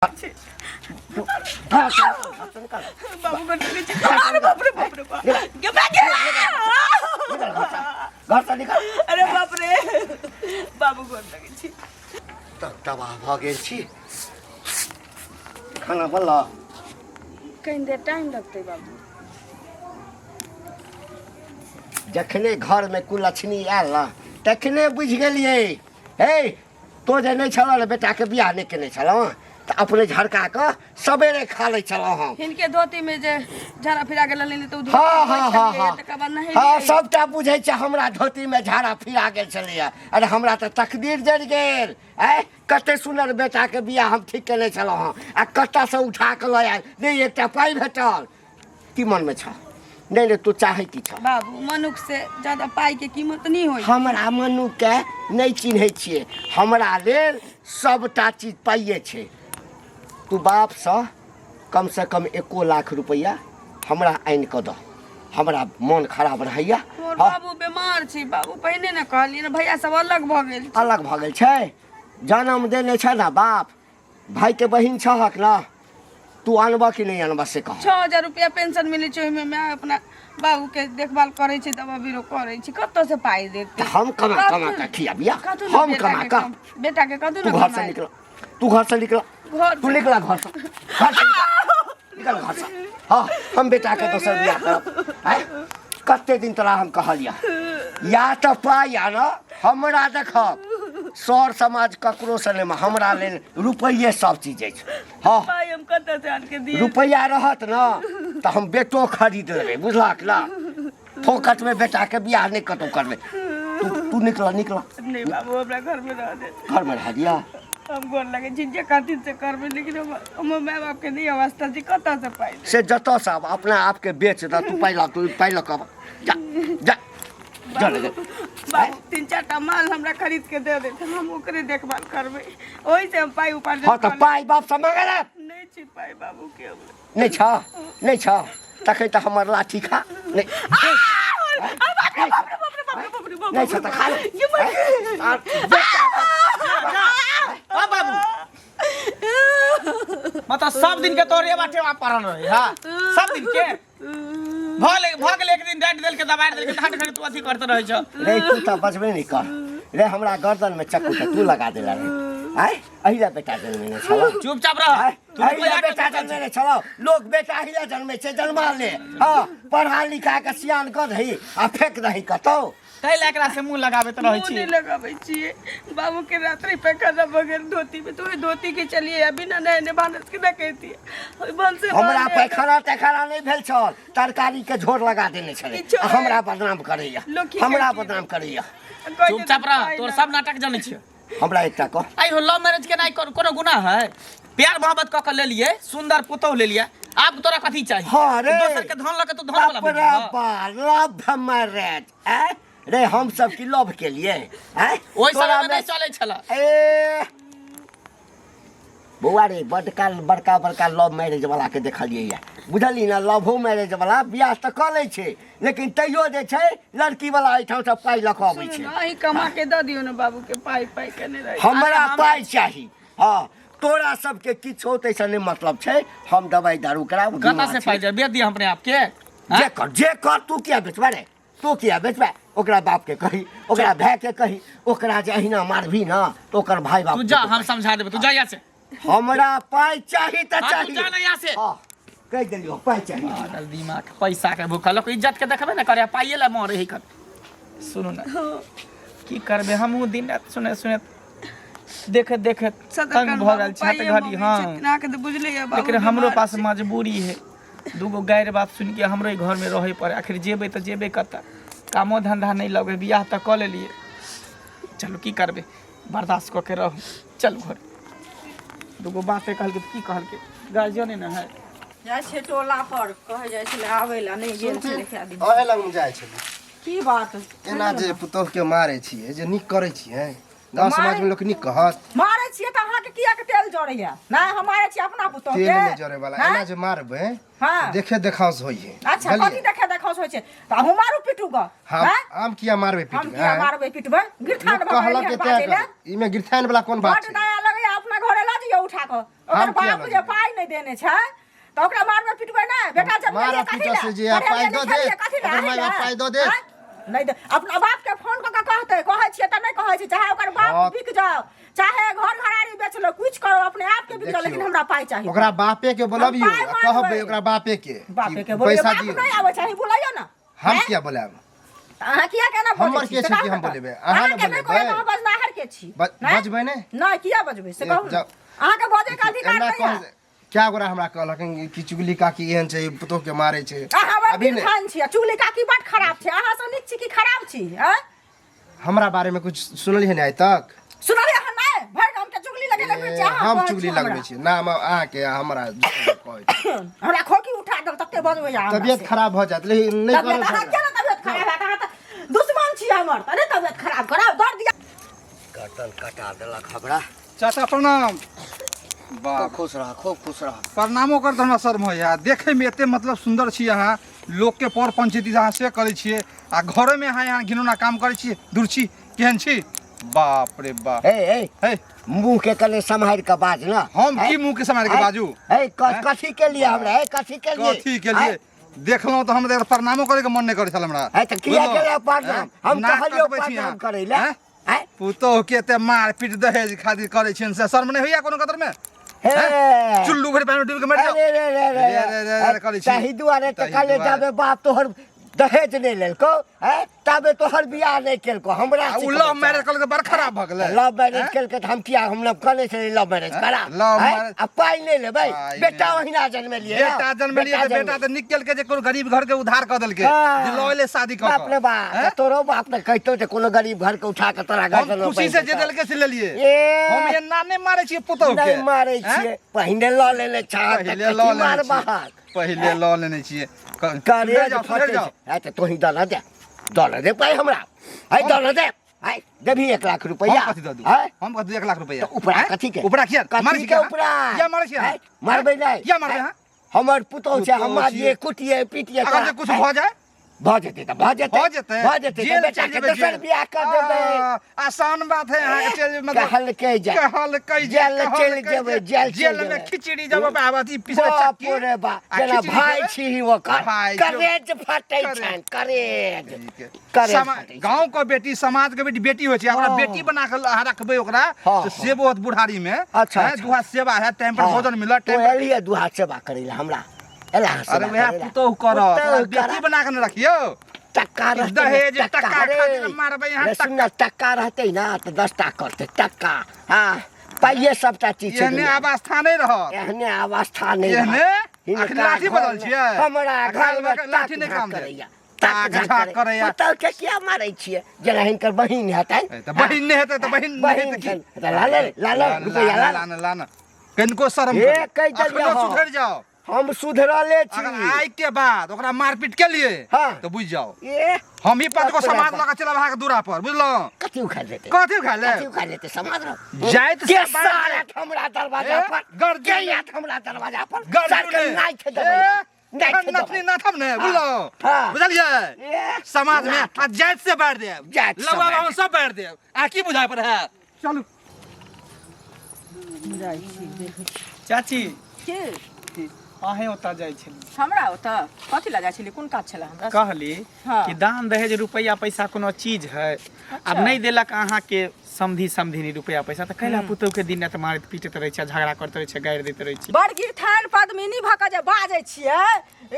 बाबू बन अरे बाप रे बाप रे बाप गे भाग निकल घर से, घर से निकल। अरे बाप रे बाबू गोर लगै छी। तऽ तबाह भऽ गेल छी। खाना बनल? कनि देर टाइम लगतै बाबू। जखने घरमे कुलक्षणी आयल ने तखने बुझि गेलियै। हे तो जे नहि छलऽ ने बेटाके बियाह नहि केने छलहुँ तऽ अपने झड़का कऽ सबेरे खा लै छलहुँ हम। हिनके धोती में जे झाड़ा फिरा गेल रहलनि तऽ ओ धोती हँ धोइ हँ हँ छलियै, हँ तकर बाद नहेलियै। हँ, सबटा बुझै छै। हमरा धोतीमे झाड़ा फिरा गेल छलैया। अरे हमरा तऽ तकदीर जरि गेल। आँय, कते सुनर बेटाके बियाह हम ठीक केने छलहुँ हँ आ कतऽसँ उठा कऽ लऽ आयल, नहि एकटा पाइ भेटल। की मनमे छह? नहि नहि, तू चाहै की छह? बाबू, मनुख से ज्यादा पाई के कीमत नहीं होई। हमरा मनुके नहि चिन्है छियै। हमरा लेल सबटा चीज पाइए छै। तू बापसँ कमसँ कम 1 लाख रुपैआ हमरा आनि कऽ दह। हमरा मोन खराब रहैया। हमर हँ। बाबू बीमार छी बाबू, पहिने ने कहलियै ने, भैया सब अलग भऽ गेल छै। अलग भऽ गेल छै? जनम देने छै ने बाप। भाइके बहिन छहक ने तू? आनबह कि नहि आनबह से कह। 6000 रुपया पेंशन मिलै छै, ओहिमे माय अपना बाबू के देखभाल करै छै, दवा बीरो करै छै। कतऽ से पाइ देतै? तऽ हम कमा कमा कऽ खियाबिया। कतौ ने हम बेटा कमा के कऽ बेटा के कतौ तू ने घर से कमाइ। निकल, तू घर से निकल। घर तू निकल घर से, घर से निकल, निकल घर से। हाँ, हम बेटा के दोसर बियाह करब। आँय, कते दिन तोरा हम कहलिया, या तऽ पाइ आन। हमरा देखब सर समाज ककरो से नहि, हमरा लेल रुपैये सब चीज अछि। हाँ। पाइ हम कतऽ से आन के दियै? रुपैआ रहत ने तऽ हम बेटो खरीद लेबै, बुझलक ने? फोकटमे बेटाके बियाह नहि कतहु करबै। तू तू निकल, निकल। नहीं बाबू, हमरा घर में रह दे। घरमे रह दिया? हम गोर लगे छी, जे कहथिन से करबै, लेकिन हमर माय बाप के नहीं अवस्था छै, कतऽ से पाइ देब? से जतऽसँ आब अपना आपके बेच दऽ। तू पाइ लऽ, तू पाइ लऽ कऽ आब। जा जा जा ले जा। बाबू, तीन चार टा माल हमरा खरीद के दे दे, हम ओकरे देखभाल करबै, ओहि से हम पाइ उपार्जन हँ, तऽ कऽ लेब। पाइ बापसँ मांगे रे। नहि छै पाइ बाबू के हमरा। नहि छ, नहि छ? तखन तऽ हमर लाठी खा। नहि, नहि छ तऽ खा ले। आ, बेटा। आ बाबू, मतलब सब दिन के तोरे बाटे पड़ल रहे। हाँ, सब दिन के भऽ भऽ गेल। एक दिन डांट देलके, दबाड़ देलके, धाट खड़ी तू अथी करते रहै छ। रे, तू तऽ बचबे नहि कर रे। हमरा गर्दन में चक्कू तऽ तू लगा देला रे। आय, एहि बेटा जन्मेने छल। चुपचाप रह। आय, तू एहि रुपैआ के बेटा जन्मेने छल। लोक बेटा ही जन्मै छै, जन्मा ले। हाँ, पढ़ा लिखा के सियान कऽ दही आ फेंक दही कतौ। ताहि लए एकरा से मुंह लगाबैत रहै मुँह छी। नहि लगाबै छियै बाबू के। रात्रि पैखाना बगैर धोती में तो ओहि धोती के चलिए आ बिना नहेने भानस के ना कहती ओहि भनसे हमरा भात पैखाना तैखाना नहि भेल छल, तरकारी के झोर लगा देने छलै। किछो आ हमरा बदनाम करैया। लोक की हमरा कहतियै? बदनाम करैया। कहै छै चुपचाप रह। पाइ तोर ना। सब नाटक जानै छियै। हमरा एकटा कह। आई हो, लव मैरिज केनाइ कोनो कोनो गुनाह है? प्यार मोहब्बत कऽ के लेलिए, सुंदर पुतोह लेलिए, आब तोरा कथी चाही? हाँ रे। दोसर के धन लऽ के तू धन वाला बाप बनि रे गेलह? बा, लव मैरिज ऐ रे, हम सब की लव के लिए ऐ? ओहि तोरा समय में में नहि चलै छला। ए बौआ रे, बड़का बड़का बड़का लव मैरिज वाला के देखलियै या, बुझलियै ने? लवो मैरिज वाला बियाह तऽ कऽ लै छै, लेकिन तैयो जे छै लड़की वाला एहिठाम से पाइ लऽ कऽ अबै सुनू छै। ने, अहीं कमा के दऽ दियौ ने बाबू के पाइ, पाइ के नहि रहै। हमरा हम- पाइ चाही। हँ, तोरा सबके किछु ताहिसँ नहि मतलब छै। हम दवाइ दारू कराब। कतऽ बीमार से छी। पाइ जाय बेच दिया अपने आप के? जे कर, जे कर। तू किया बेचबा रे? तू किया बेचबा? ओकरा बाप के कही, ओकरा भाय के कही। ओकरा जे अहिना मारबी ना तऽ ओकर भाय बाप तू जा, हम समझा देबै। तू जा यहाँ से। हमरा पाइ चाही तऽ हाँ, तू चाही। जा ना यहाँ से। हाँ, कहि देलियौ, पाइ चाही। पागल दिमाग, पैसा के भूखल। लोक इज्जत के देखबे ने करे, पाइए ला मरे ही कर। सुनू ने, की करबै? हमहूँ दिन राति सुने सुने, देखैत देखैत तंग भऽ गेल छी हाथ घड़ी। हाँ, अहाँके तऽ बुझले यऽ बाबू लेकिन हमरो बीमार पास छै। मजबूरी है। दूगो गारि बात सुनि के हमरो घर में रहे पड़े। आखिर जेबै तऽ जेबै कतऽ? कामो धंधा नहि लगै, बियाह तऽ कऽ लेलियै। चलू, की करबै, बर्दाश्त कऽ के रहू। चलू घर। दूगो बाते कहलकै तऽ की कहलकै, गार्जियने ने है। जाइ छै टोला पर, कहै जाइ छलै आबै लए, नहि गेल छलै कए दिन। अहे लगमे जाइ छलै। की बात? एना जे पुतोहके मारै छियै, जे नीक करै छियै? गाँव समाजमे लोक नीक कहत? मारै छियै तऽ अहाँके किया के तेल जरैया? नहि, हम मारै छियै अपना पुतोह तेल के। नहि जरै वाला। एना जे मारबै देखे देखाउस होइ है। अच्छा, कथी देखे देखाउस होइ छै? तऽ अहूँ मारू, पिटू गऽ। हम हैं? हम किया मारबै? हम पिटबै? किया मारबै पिटबै? गिरथान लोक भऽ कहलक गेल के बाजै तैं लए। करू। इमे गिरथान वाला कोन बात बड्ड छै? दया लगैया, अपना घरे लऽ जइयौ उठा कऽ। ओकर हम किया बाप लऽ जे जेबै? पाइ नहि देने छै तऽ ओकरा मारबै पिटबै नहि बेटा जन्म मारब कथी पीटब लए से जे आ पाइ पढ़ेलियै दऽ लिखेलियै देत, कथी लए ओकर अहीं माय बाप लए? पाइ दऽ देत। आँय? नहि दे अपना बाप के फोन कऽ के कहतै कहै छियै तऽ नहि कहै छै चाहे ओकर बाप हँ। बिक जाओ चाहे घर घरारी बेच लो कुछ करो अपने आप के बिक जाओ लेकिन देखियौ, हमरा पाइ चाही ओकरा बापे के बोलबियौ हम पाइ आ कहबै मांगबै। ओकरा बापे के बापे कि के बोलियो पैसा बाप दियौ नहि आबै छै अहीं बुलाइयो ना हम हैं? किया बोलायब तऽ अहाँ किया केना बजै हमर छी के से छै कहू कि हम ने तऽ। बोलेबै? अहाँ ने अहाँके नहि बोलेबै। कहै तऽ अहाँ बजनाहर के छी नहि? बजबै नहि? नहि किया बजबै से ए, कहू ने जाउ। अहाँके बजै के अधिकार एना नहि कह है क्या गोरा हमरा कहलक कि चुगली काकी एहन छै पुतोह के मारे छै अहाँ बड़ अभी नहि खान छी आ चुगली काकी बड खराब छै अहाँ सँ नीक छी कि खराब छी आँय हमरा बारे में कुछ सुनलियै नहि आइ तक सुनलियै अहाँ नहि भरि गाम के चुगली लगेने फिरै छी ए, अहाँ हम कहै छी चुगली हमरा। लगबै छी ना हम अहाँके आ हमरा कहै छी। हमरा खोकी उठा देल तते बजबै अहाँ हमरा तबियत से। खराब भऽ जायत लेकिन नहि तबियत करब अहाँ झगड़ा। किया ने तबियत खराब हैत अहाँ तऽ दुश्मन छी हमर तऽ नहि तबियत खराब कराउ दर्द दिया गर्दन कटा देलक हमरा चाचा प्रणाम बाप खूब खुश रह खूब खुश रह प्रणामो कर हमरा शर्म होइए देखैमे एते मतलब सुन्दर छी अहाँ लोकके पर पंचायती अहाँ से करै छियै आ घरेमे अहाँ यहाँ घिनौना काम करै छियै दूर छी केहन छी बाप रे बाप हे हे हे मुंह के कने सम्हारि के बाज ना हम की मुंह के सम्हारि के बाजू हे कथी के लिए हमरा हे कथी के लिए कथी के लिए देखलहुँ तऽ हमरा प्रणामो करैके मन नहि करै छल हमरा हे तऽ किया बुझलहुँ? केलियै प्रणाम हम नाक कहलियौ कटबै छी प्रणाम अहाँ। करै लए हैं? हैं? पुतोह के एते मारपीट दहेज खातिर करै छियनि से शर्म नहि होइया कोनो कतर मे हे चुल्लू भरि पानि मे डूबि के मरि जाउ अरे रे रे रे रे रे रे रे करै छी। ताहि दुआरे तऽ ताहि कहले दुआरे। जाबे बाप तोहर दहेज नहि लेलकौ हैं ताबे तोहर बियाह नहि केलकौ हमरा आ उ लव मैरिज केलकै बड़ खराब भऽ गेलै लव मैरिज केलकै तऽ हम किया हम लव कहने छलियै लव मैरिज करा लव हैं? मैरिज- आ पाइ नहि लेबै पाइ बेटा नहि। ओहिना जनमेलियै ना। बेटा जनमेलियै तऽ बेटा तऽ नीक केलकै जे कोनो गरीब घर के उद्धार कऽ देलकै हाँ। जे लऽ एलै शादी कऽ बाप रे कऽ बाप हैं? तोरो बाप ने कहितो जे कोनो गरीब घर के उठा के तोरा हम गर्दन में खुशी से बान्हि जे देतौ। देलकै से लेलियै ए हम एना नहि मारै छियै पुतोह के नहि मारै हैं? छियै पहिने लऽ लेने छह तऽ पहिले कथी लऽ लेने मारबहक छियै पहिले लऽ लेने छियै करेज सुधरि जाउ सुधरि फटै जाउ छै। है तऽ तोही दऽ ने दे दऽ ने दे पाइ हमरा है दऽ ने दे है देबही 1 लाख रुपैआ हम कथी दऽ दू है हम कथी 1 लाख रुपैआ तऽ उपरा हैं? कथी के उपरा किया कथी मारै छी के किया? उपरा किया मारै छी अहाँ? है? मारबै नहि किया मारबै अहाँ? हमर पुतोह छै पुतोह हम मारिए छियै। कुटिए पिटिए अगर जे कुछ भऽ जाय भऽ जेतै तऽ भऽ जेतै भऽ जेतै भऽ जेतै तऽ जेल बेटा चलि के जेबै दोसर जेल। बियाह कऽ देबै आ, आसान बात है अहाँके चलि जेबै मतलब कहलकै जा कहलकै जे जेल चलि कहलकै जेबै, जे, जेल चलि जेल में जेबै। खिचड़ी जब अथी पिसबै बाप चक्की रे बाप आ जेना खिचड़ी भाय खेबै। छी ओकर भाय छियौ। करेज फटै करेज। छनि करेज करेज फटै छनि। गाँव के बेटी समाज के बेटी बेटी होइ छै ओकरा हँ। बेटी बना के अहाँ रखबै ओकरा हँ, तऽ से बहुत बुढ़ारी में अच्छा, हैं, अच्छा। दुहा सेवा है टाइम पर हँ। भोजन मिलत तो टाइम पर एलियै दू हाथ सेवा करै लए हमरा एला अरे सेवा वएह करै लए। पुतोहु करत पुतोहु ओकरा बेटी करत। बना के ने रखियौ टक्का रहतै ने, दहेज टक्का रे। खातिर मारबै अहाँ रे सुन ने, टक्का रहतै ना तऽ 10 टा करतै टक्का हँ पाइए सबटा चीज छै एहने दुनियामे। अवस्था नहि रहत एहने अवस्था नहि एहने रहत। हिनका अखन लाठी बदल घरमे- छियै हमरा अखन घरमे लाठी ताक नहि झाँक काम देत। करैया ताक झाँक करैया। पुतहु के किया मारै छियै जेना हिनकर बहिन हेतनि ए, तऽ बहिन नहि हेतै तऽ बहिन नहि बहिन हेतै की छनि तऽ ला ले ला ले रुपैआ ला लान लान कनिको शरम हे, करू। कहि देलियै अखनो हँ। सुधरि जाओ हम सुधरले छी अगर आइ के बाद ओकरा मारपीट के लिए हाँ। तो बुझ जाओ ए हम ही पाँच गो बाप रे समाज बाप। लगा चलब अहाँके दूरा पर बुझलहुँ कथी उखाड़ि लेतै कथी उखाड़ि लेब? कथी उखाड़ि लेतै समाज रह जाइत के से बाहर सारत हमरा दरवाजा ए, पर गर्जन के ने। आत हमरा दरवाजा पर गर्जन सर के ने। नाइथ देबै ए, नाइथ एखन नथनी देबै नाथम ने बुझलहुँ हाँ। बुझलियै ए, समाज में नाथ। आ जाइत से बाहर देब जाइत से लवा बाहर हम सब बाहर देब आ की बुझाय पर है चलू जाइ छी देखै छी। चाची के अहें ओतऽ जाइ छली हमरा ओतऽ कथी लए जाइ छली कोन काज छलै हमरा कहली हाँ। कि दान दहेज रुपैआ पैसा कोनो चीज है आब नहि देलक अहाँके समधी समधिनी रुपैआ पैसा तऽ कैला पुतोह के दिन राति मारैत पीटैत रहै छै झगड़ा करैत रहै छै गारि दैत रहै छै बड़ गिरथान पद्मिनी भऽ कऽ जे बाजै छियै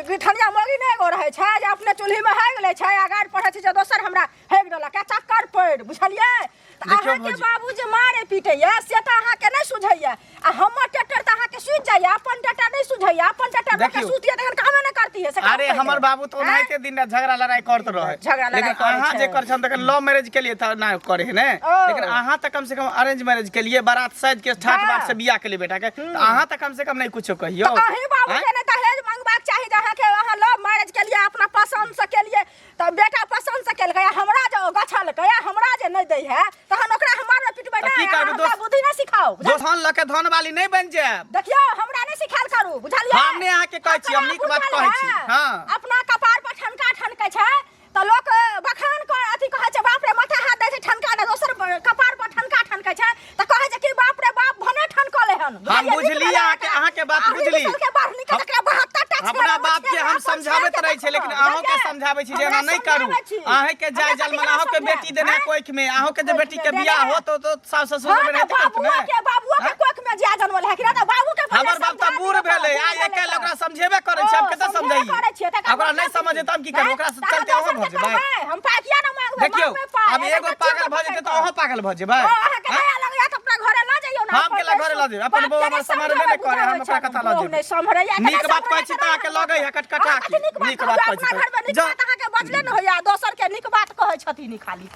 गिरथनिया मौगी नहि एगो रहै छै जे अपने चूल्हीमे हेग लै छै आ गारि पढ़ै छै जे दोसर हमरा हेग देलक आ चक्कर पड़ि बुझलियै तऽ देखियौ अहाँके भौजी। बाबू जे मारे पीटैया से तऽ अहाँके नहि सुझैया आ हमर ट्रैक्टर तऽ अहाँके सुझि जाइया अपन ट्रैक्टर नहि सुझैया अपन ट्रैक्टर लोकके देखियौ। सुझतियै तखन कामे नहि करतियै से काम अरे पहिले। हमर बाबू तऽ ओनाहिते दिन राति झगड़ा लड़ाई करत रहे झगड़ा लड़ाई लेकिन करै अहाँ छै। जे कर छम तखन लव मैरिज के लिए तऽ ना करे है ने ओ। लेकिन अहाँ तऽ कम से कम अरेंज मैरिज के लिए बारात सज के ठाठ हाँ। बाट से बियाह के लिए बेटा के तऽ अहाँ तऽ कम से कम नहीं कुछो कहियो तऽ अहीं बाबू आँय? के नहि दहेज मंगबाक चाही जे अहाँके अहाँ लव मैरिज के लिए अपना पसंद से के लिए तऽ बेटा पसंद से केलकै आ हमरा जे ओ गछलकै आ हमरा जे नहि दै है तहन ओकरा हम मारबै पिटबै तऽ की नहि करबै अहाँ हमरा दोस्त? बुद्धि नहि सिखाउ बुझल? जो धन लऽ के धन वाली नहीं बन जायब देखियौ हमरा नहि सिखायल करू बुझलियै हम नहि अहाँके कहै छी, हम अपना नीक बात बुझल कहै छी, है। हाँ। अपना कपार पर ठनका ठनकै छै तऽ लोक बखान कर अथी कहै छै बाप रे माथा हाथ दै छै ठनका ने दोसर कपार पर ठनका ठनकै छै तऽ कहै छै कि बाप रे बाप भने ठनकल भेलै हन। हम बुझलियै, नीक बुझली भेलै अहाँके अहाँके बात अभी बुझली। बिसलके बढ़नी के जकरा 72 टा अपना छेड़ा बाप के छेड़ा हम अपन समझाबैत छेड़ा रहै छियै लेकिन के अहूँ के बुझलियै? समझाबै छी जे हमरा एना नहि करू। समझाबै छी। अहाँके जाय हमरा जलमल कथी अहूँ के समझायब, बेटी देने आँय? कोख में अहूँ के जे बेटी के देने बियाह है। हो तो सास ससुर हाँ में तऽ रहते करत बाबुआ ने के बाबुआ के कोख में जिया जनमल है कि ना तऽ बाबू के पहिले हमर बाप तऽ समझा बूढ़ दियौ तऽ, भेलै बूढ़ आइ भेलै अकेले तऽ। ओकरा समझेबे करै छै ओ, आब कतऽ समझेबे समझाइए करै छियै, तकर ओकरा नहि मतलब समझे तऽ हम की करबै आँय? ओकरा से तऽ अहाँ चलते अहूँ दोसर भऽ के जेबै कहबै, हम पाइ किया ने मांगबै देखियौ मांगबै पाइ आब एना एगो तऽ पागल चीज भऽ जेतै तऽ पकड़ि अहूँ पागल भऽ जेबै ओ अहाँके दया लगैया तऽ अपना घरे लऽ जइयौ ने हम अपन केला घरे लऽ जेबै? अपन बाप बौआ के हमर नहि सम्हारबे नहि करे, हम समझाबै ओकरा कतऽ लऽ बौआ जेबै? नहि सम्हरैया नीक बात कहै छी तऽ अहाँके लगै है कटकटा के। नीक बात नीक बात कहबै कहै छी अपना तऽ। घरमे नीक जा। बात अहाँके बजले ने होइया दोसर के नीक बात कहै छथिन ई खाली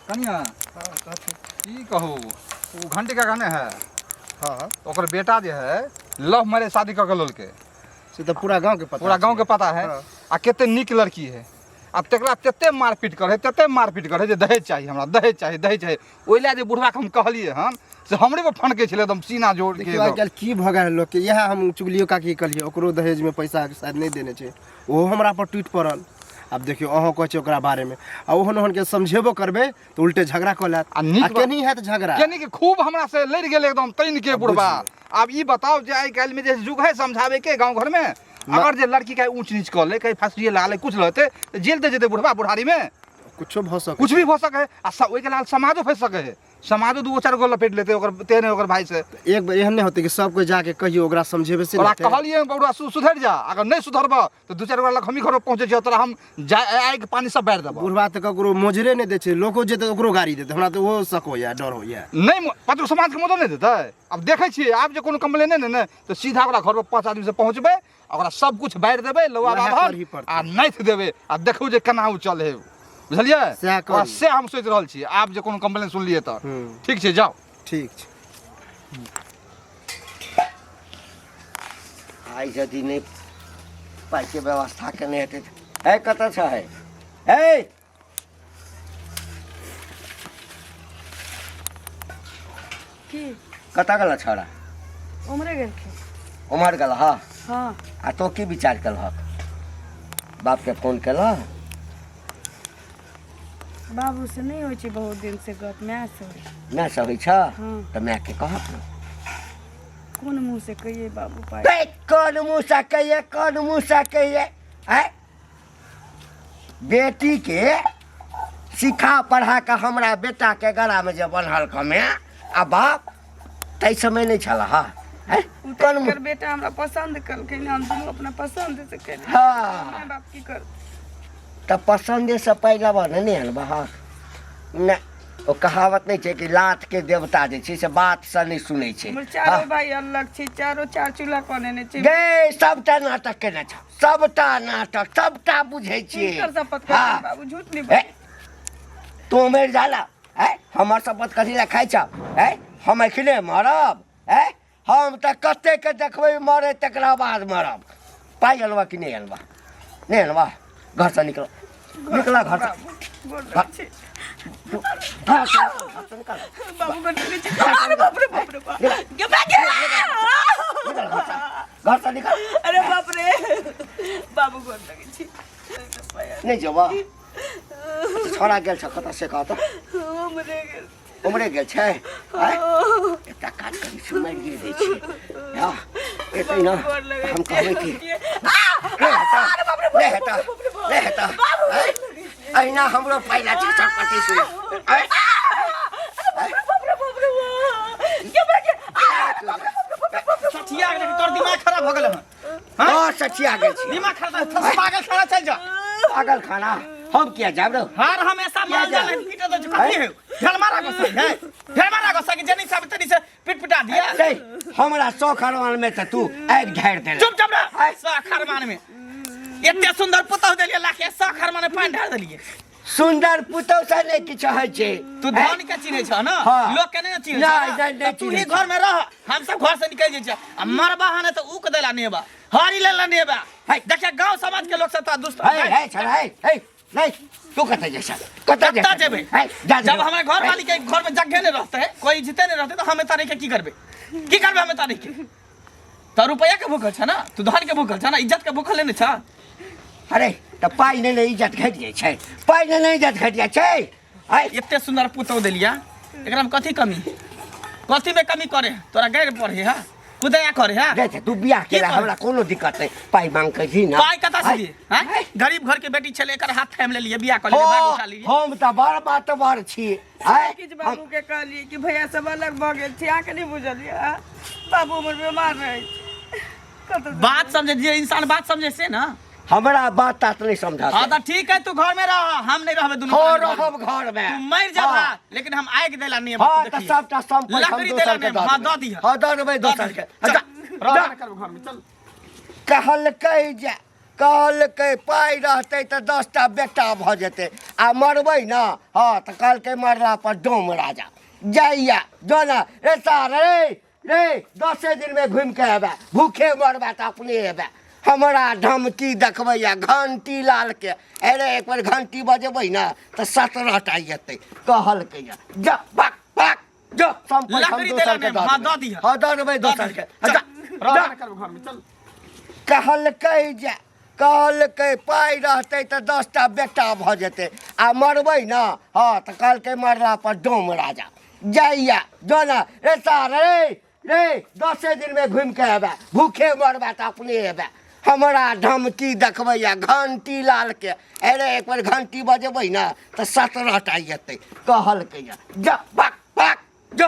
कनिया की कहू ओ घंटी का गाने है हाँ ओकर बेटा जे है लव मैरिज शादी कऽ के लेलकै से तऽ पूरा गाँव के पता पूरा गाँव के छै। पता है हाँ। आ कते नीक लड़की है आ तकरा तते मारपीट करे तते मारपीट करे जे दहेज चाही हमरा दहेज चाही दहेज चाही ओहि लए जे बुढ़बा के हम कहलियै हन से हमरे पर फनकै छलै एकदम सीना जोड़ के देखियौ आइ एकदम। काल्हि की भऽ गेल लोकके इएह हम चुगलियो काकी कहलियै ओकरो दहेजमे पैसा शायद नहि देने छै ओहो हमरा पर टूटि पड़ल आब देखियौ अहाँ कहै छियै ओकरा बारेमे आ ओहन ओहनके समझेबो करबै तऽ उल्टे झगड़ा कऽ लेत आ नीक आ केनी हैत झगड़ा केनी के खूब हमरा से लड़ि गेल एकदम तैन के बुढ़बा आब ई बताओ जे आइ काल्हि में जे युग है समझावे के गांव घर में अगर जे लड़की के ऊंच नीच कऽ ले कहीं फांसी ला ले कुछ रहते तऽ जेल दे जेते बुढ़बा बुढ़ारी में कुछो भऽ सकै कुछ भी भऽ सके है आ ओहिके लेल समाजो फंसि सके है समाजो दूगो चारि गो लपेट लेते ओकर तेहने ओकर भाई से एक बेर एहन नहि होतै कि सब कोइ जाके कहियो ओकरा समझेबै से ओकरा नहि हेतै? कहलियै बौआ सुधरि जा अगर नहि सुधरबह तऽ दू चारि गोरा लग हमही घर पर पहुँचै छियै तोरा हम जा आगि पानि सब बारि देबह बुढ़बा तऽ ककरो मोजरे नहि दै छै लोको जेतै ओकरो गाड़ी देतै हमरा तऽ ओहो शक होइए डर होइए नहि पाँच गो समाजके मदद नहि देतै आब देखै छियै आब जे कोनो कम्प्लेने नहि ने तऽ सीधा ओकरा घर पर 5 आदमीसँ पहुँचबै आ ओकरा सब कुछ बारि देबै लौआ वएह बाभन करही पड़तै। आ नाथि देबै आ देखू जे केना ओ चलै है बुझलियै सएह करी। ओकरा से हम सोचि रहल छी आब जे कोनो कम्प्लेन सुनलियै तऽ हूँ। ठीक छै जाउ ठीक छै आइ यदि नहि पाइके व्यवस्था केने हेतै तऽ हे कतऽ छ हे हे की कतऽ गेल छौड़ा उम्हरे गेलखिन उम्हर गेल हँ हँ आ तो की विचार केलहक बापके फोन केलह बाबू से नहि होइ छै बहुत दिन से गप माय से होइ छै। माय से होइ छ हँ। तऽ मायके कहक ने कोन मुँह से कहियै बाबू पाइ बे, कोन मुँह से कहिए कोन मुँह से कहिए आँय बेटीके सिखा पढ़ा कऽ हमरा बेटाके गलामे जे बन्हल कमे आ बाप ताहि समय नहि छल हँ आँय? ओ तऽ कोन मुँह एकर बेटा हमरा पसन्द केलखिन हम दुनू अपना पसन्द से केलियै हँ माय बाप की करतै तऽ पसन्देसँ पाइ लेबह ने नहि अनबहक नहि ओ कहावत नहि छै कि लातके देवता जे छै से बातसँ नहि सुनै छै हमर चारो हँ। भाई अलग छै चारो चार चूल्हा कऽ नेने छै गे सबटा नाटक केने छ सबटा नाटक सबटा बुझै छियै हुनकर शपथ करै हँ। बाबू झूठ नहि हे बाजू तू मरि जाला है हमर शपथ कथी लए खाइ छ है हम एखने मरब है हम तऽ कतेकके देखबै मरै तकरा बाद मरब पाइ अनबा कि नहि अनबा नहि अनबा घरसँ निकल निकल घरसँ गोर लगै छी। घरसँ घरसँ निकल बाबू गोर लगै छी। अरे बाप रे बाप रे बाप गे बा गे निकल घरसँ घरसँ निकल अरे बाप रे बाबू गोर लगै छी नहि जेबह छोड़ा गेल छ कतऽ से कह तऽ उमरे गेल उमरे गेल छै आँय? एकटा काज करी छी मारि दै छी हँ एतै ने हम कहबै कि नहि हेतह नहि हेतह नहि हेतह आँय? अहिना हमरो पहिला छै सरपति सुन आँय? सठिया गेलै तोर दिमाग खराब भऽ गेल हन हँ सठिया गेल छी दिमाग खराब पागल खाना चल जा पागल खाना हम किया जाब रौ हर हमेशा मारल जा? जाला पीटे दे कथी है ढेल मारा गुस्सा है ढेल मारा गुस्सा के जनी सब तनी से पिट पिटा दिया नहीं हमरा सौ खरवान में तऽ तू आगि ढारि देले चुप चुप रह सौ खरमान में एते सुंदर पुतहु देलिए लाखे सौ खरमान में पानि ढार देलिए सुंदर पुतहु से नहि किछु होइ छै तू धन के चिन्है छ ना हाँ। लोग के नहीं चिन्है नहि, छ नहि, नहि तू ही चिन्है घर में रह हम सब घर से निकल जाइ छ आ मरबा हने तऽ उक देला नेबा हरी लेला नेबा है। देखिए गांव समाज के लोग सब तो दुष्ट है है छड़ा है है नहीं तू कतऽ जाइ छ कतऽ जाइ कतऽ जेबै है जा जब हमारे घर वाली के घर में जगह नहीं रहते है कोई इज्जते नहीं रहते तो हमें तारीख के की करबे की करबे हमें तारीख के तो रुपया के भूखल छ ना तू धन के भूखल छ ना इज्जत के भूखल नहीं छ अरे तऽ पाइ नहि ने इज्जत घटि जाइ छै पाइ नहि ने इज्जत घटि जाइ छै है एते सुंदर पुतौ देलिया एकरा में कथी कमी कथी में कमी करे तोरा गैर पढ़े है कुदया करे है रे तू बियाह की केला करे? हमरा कोनो दिक्कत नहीं पाई मांग के जी ना पाई कता से दिए हैं गरीब घर के बेटी छले एकर हाथ थाम लेलिए बियाह कर लेलिए भाग उठा लेलिए हम तऽ बड़ बात बड़ छी आँय? किछु बाबू के कहलिए कि भैया सब अलग भऽ गेल छै अहाँके नहि बुझलियै हँ? बाबू हमर बीमार रहै छै कतऽ से बात समझे जे इंसान बात समझे से ना हमरा बात तात नहीं समझा हाँ तो ठीक है तू घर में रह हम नहीं रहबे दुनू हो प्राणी घर में। रहब घर में तू मर जा हाँ। लेकिन हम आग देला नहीं हाँ तऽ सबटा सम्पत्ति हम लकड़ी दोसर देला के नहीं दऽ हाँ देबै। दऽ दिह हाँ दऽ देबै दोसर के चल जा, रह जा। ना करबो घर में चल कहलकै जे कहलकै पाइ रहतै तऽ 10टा बेटा भऽ जेतै आ मरबै ने हँ तऽ कहलकै मरला पर डोम राजा जाइया जो ने रे सार रे रे 10 दिनमे घुमि कऽ एबै भूखे मरबै तऽ अपने एबै हमरा धमकी देखबैया घंटी लालके अरे एक बेर घंटी बजेबै ने तऽ 17टा एतै कहलकै जा बाक बाक जो सम्पत्ति हम लकड़ी देला दोसर के नहीं, हाँ, दऽ दऽ देबै। दिहऽ। हाँ दऽ देबै दोसर के चल जा, रह जा। ना करबो घर में चल कहलकै जे कहलकै पाइ रहतै तऽ 10टा बेटा भऽ जेतै आ मरबै ने हँ तऽ कहलकै मरला पर डोम राजा जाइया जो ने रे सार रे रे 10 दिनमे घुमि कऽ एबै भूखे मरबै तऽ अपने एबै हमरा धमकी देखबैया घंटी लालके अरे एक बेर घंटी बजेबै ने तऽ 17टा एतै कहलकै जा बाक बाक जो।